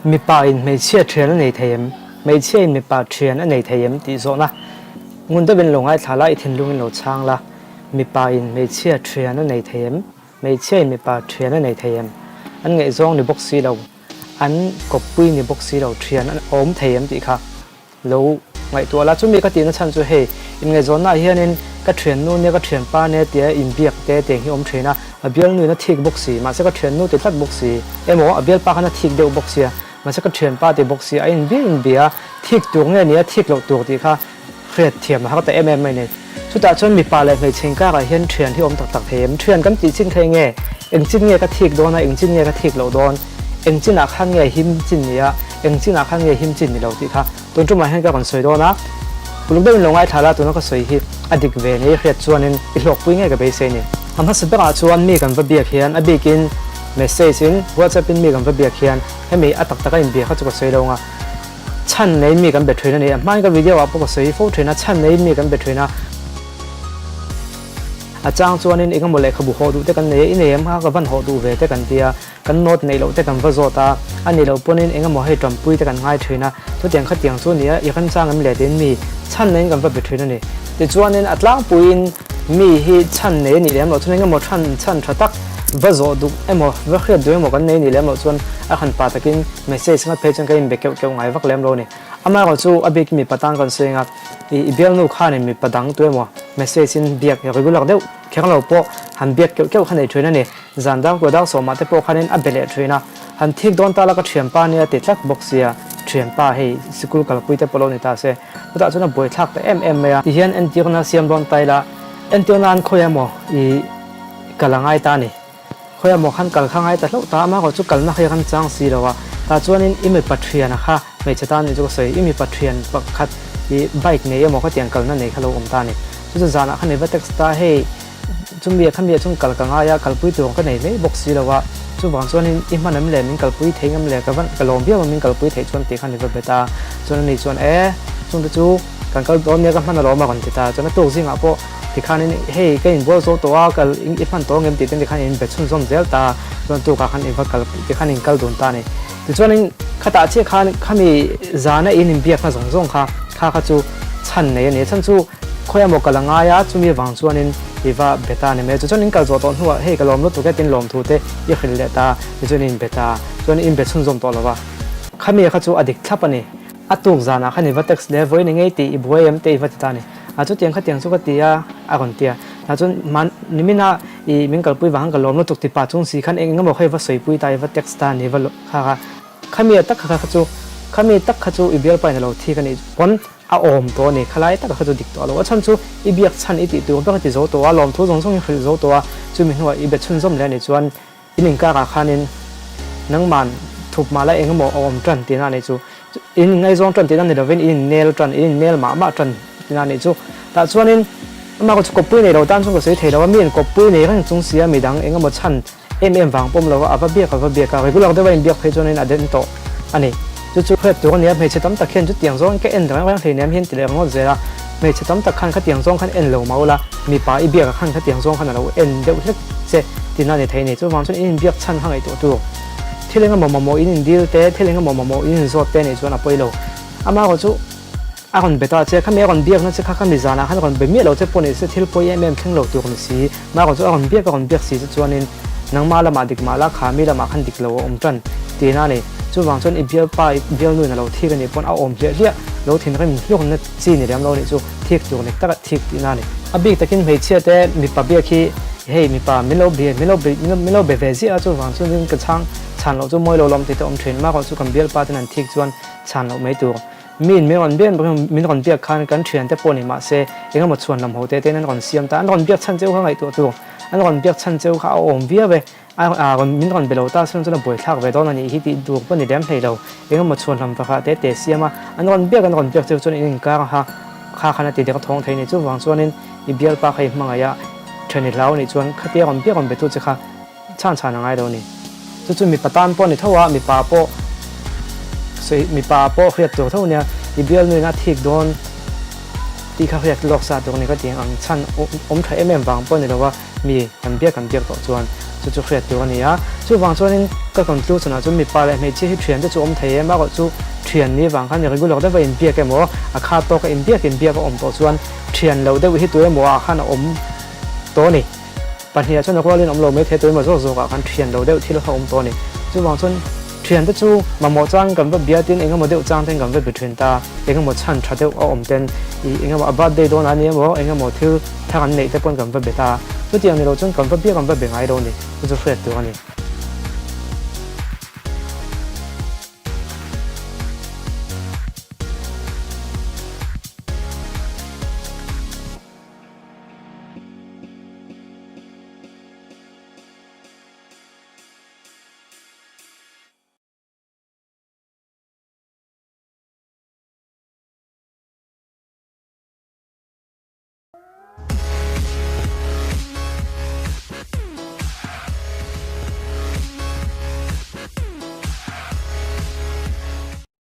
Mipa in hmeichhia thian a nei thei em? Hmeichhia in mipa thian a nei thei em? tih zawhna ngun deuhin lo ngaithla la, i thinlungin lo chhang la. Mipa in hmeichhia thian a nei thei em? Hmeichhia in mipa thian a nei thei em? An ngaihzawng ni bawk si lo, an kawppui ni bawk si lo thian a awm thei em tih kha Lo ngaihtuah la, chumi ka tihna chhan chu hei, inngaihzawnnaah hianin ka thiannu nia ka thianpa nia tia inbiak te tiang hi awm thin a, a bialnuin a thik bawk si, mahse ka thiannu ti tlat bawk si, emaw a bialpa khan a thik deuh bawk sia, mahse ka thianpa ti bawk si, a inbiak inbia thik tur nge nia thik loh tur tih kha hriat thiam a har ta em em mai ni. Chutah chuan mipa leh hmeichhe inkarah hian thian hi awm tak tak thei em? Thian kan tih chin kha enge? Eng chin nge ka thik dawn a, eng chin nge ka thik loh dawn? Eng chinah khan nge him chin ni a, eng chinah khan nge him chin ni lo tih kha tun tumah hian ka rawn sawi dawn a. Uluk deuhin lo ngaithla la, tuna ka sawi hi a dik ve nei hriat chuanin i hlawkpui ngei ka beisei ni. A hmasa berah chuan mi kan va biak hian a bikin message in WhatsApp in mi kan va biak hian hemi a tak taka inbia kha chu ka sawi lo ang a. Chhan nei mi kan be thin a ni. A hmain ka video ah pawh ka sawi fo thin a, chhan nei mi kan be thin a. A chang chuanin engemaw lehkhabu hawh duh te kan nei a, i nei em kha ka van hawh duh ve te kan ti a, kan note neih loh te kan va zawt a, a nih loh pawnin engemaw hei tanpui te kan ngai thin a, chutiang khatiang chu nia i remchang em le tiin mi chhan neiin kan va be thin a ni. Tichuanin a tlangpuiin mi hi chhan nei a nih lem loh chuan engemaw chhan chhan tha tak va zawh duh emaw va hriat duh emaw kan nei a nih lem loh chuan a han pa takin message ngat phei chuan ka inbe keuh keuh ngai vak lem lo a ni. Amaherawh chu a bikin mipa tan kan sawi anga i bialnu khanin mipa dang tu emaw message in biak regular deuh kher lo pawh han biak keuh keuh kha nei thin a ni. Zan dar kua dar sawmah te pawh khanin a be leh thin a, han thik dawn ta la ka thianpa nia ti tlat bawk sia, thianpa hei sikul kalpui te pawh lo ni ta se, chutah chuan a buaithlak ta em em mai a. Tihian entirna siam dawn ta ila, entirna an khawi emaw i kal a ngai ta a ni. Khawi emaw khan kal kha ngai ta hlauh ta, amaherawh chu kalna kha i ram chang si lo a, tah chuanin i mipa thiana kha hmeichhe tan nih chu ka sawi, i mipa thian pakhat i bike nei emaw khatiang kalna nei kha lo awm ta a ni. Chu chu zanah khan i va text ta, hei chumi ah khami ah chuan kal ka ngai a, kalpui tur ka nei mai bawk si lo a, chuvang chuanin i hman em le, min kalpui thei ngam le, ka van ka lawm viau a min kalpui theih chuan tih khan i va bet a, chuan ani chuan e chungte chu kan kal dawn nia ka hman alawm a rawn ti ta, chuan a tuk zingah pawh Tikhanin hei ka inbual zo tawh a, kal i hman tawh angem tih te tikhan in be chhunzawm zel ta a, chuan tukah khan in va kal tikhan in kal dun ta a ni. Tichuanin khatah chiah khan khami zana in inbiakna zawng zawng kha kha kha chu chhan nei a ni. Chhan chu khawi emaw kal a ngai a, chumi vang chuanin i va be ta a ni mai. Tichuan in kal zawh tawh hnuah hei ka lawm lutuk e tin lawmthu te i hrilh leh ta a, tichuan in be ta a, chuan in be chhunzawm tawh lo va. Khami kha chu a dik thlap a ni. A tuk zanah khan i va text leh vawiin engei tih i buai em te i va ti ta a ni. A chutiang khatiang chu ka ti a, a rawn ti a. Tah chuan man nimina i min kalpui vang ka lawm lutuk ti pa chung si khan eng engemaw kha i va sawipui ta, i va text ta a ni, i va kha kha. Khami a tak kha kha chu, khami tak kha chu i bialpa in a lo thi ka nih pawn a awm tawh a ni, khalai taka kha chu dik tawh lo. A chhan chu i biak chhan i tih tur ber i ti zo tawh a, lawmthu zawng zawng i hrilh zo tawh a, chumi hnuah i be chhunzawm leh a nih chuan In inkarah khanin nangman thup mah la engemaw a awm tan tihna a nih chu. In inngaizawng tan tihna ni lovin in innel tan, in innel mah mah tan tihna a nih chu. Tah chuanin amah chu kawppui nei lo tan chuan ka sawi thei lo a, mi in kawppui nei reng chung sia midang engemaw chhan em em vang pawm lo a, a va biak a va biak a, regular deuha inbiak phei chuanin a den tawh a ni. Chu chu hriat tur a nia, hmeichhe tam tak hian chutiang zawngin ka en reng reng hleinem hian ti leh ringawt zel a, hmeichhe tam tak khan khatiang zawng khan en lo mah ula, mipa i biakah khan khatiang zawng khan a lo en deuh hlek che tina ni thei ni. Chuvang chuan in inbiak chhan kha ngaihtuah tur. Thil engemaw mamawh in indil te, thil engemaw mamawh in inzawt te nih chuan a pawi lo. Amaherawh chu a rawn be ta che, khami a rawn biakna che kha khami zanah khan a rawn be miah lo che pawh ni se thil pawi em em thleng lo tur ni si. Amaherawh chu a rawn biak a rawn biak si che chuanin nangmah lamah dik mah la, khami lamah khan dik lo a awm tan tina ni. Chuvang chuan i bialpa, i bialnu in a lo thik a nih pawn a awm hliah hliah lo thinrim hlawkna chi ni lem lo nih chu thik tur nek taka thik tihna a ni. A bik takin hmeichhia te mipa biak hi hei mipa min lo be min lo be min lo be ve ziah a chuvang chuan ka chhang chhan loh chu mawi lo lawm tih te awm thin mahrawh chu kan bialpa ten an thik chuan chhan loh mai tur. Miin min rawn biak min rawn biak khan kan thian te pawh ni mahse engemaw chhuan lam ho te ten an rawn siam ta an rawn biak chhan cheu kha ngaihtuah tur an rawn biak chhan cheu kha a awm viau e. A rawn min rawn be lo ta chuan chuan a buaithlak ve dawn a nih hi tih dur pawh ni lem hlei lo. Engemaw chhuan hlam pakhat te te siam a, an rawn biak an rawn biak cheu chuan in inkar a ha kha khan a ti dek a thawng thei a ni. Chuvang chuanin i bialpa kha i hmangaih a, then i hlau a nih chuan khatia rawn biak rawn be tu che kha chhan chhan a ngai lo a ni. Chu chu mipa tan pawh a ni tho a, mipa pawh sawi mipa pawh hriat tur tho nia, i bialnuin a thik dawn tih kha hriat lawk sa tur a ni ka ti ang chhan awm tha em em vang pawh a ni lo a. Mi kan biak kan biak tawh chuan. Chu chu hriat tur a ni a. Chuvang chuanin ka conclusion ah chuan mipa leh hmeichhia hi thian te chu awm thei em a, erawh chu thian ni vang khan regular deuh a inbiak emaw a kha tawk a inbiak inbiak a awm tawh chuan thian lo deuh hi tu emaw ah khan a awm tawh a ni. Pahniha chuan a rualin awm lo mai thei tuemaw zawk zawkah khan thian lo deuh thil kha awm tawh a ni. Chuvang chuan thian te chu mamawh chang kan va bia tin engemaw deuh chang ten kan va be thin ta, engemaw chhan tha deuh a awm ten ih engemaw a birthday dawn a ni emaw engemaw thil thar an neih te pawn kan va be ta. Chutiang ni lo chuan kan va bia kan va be ngai lo a ni. Chu chu hriat tur a ni.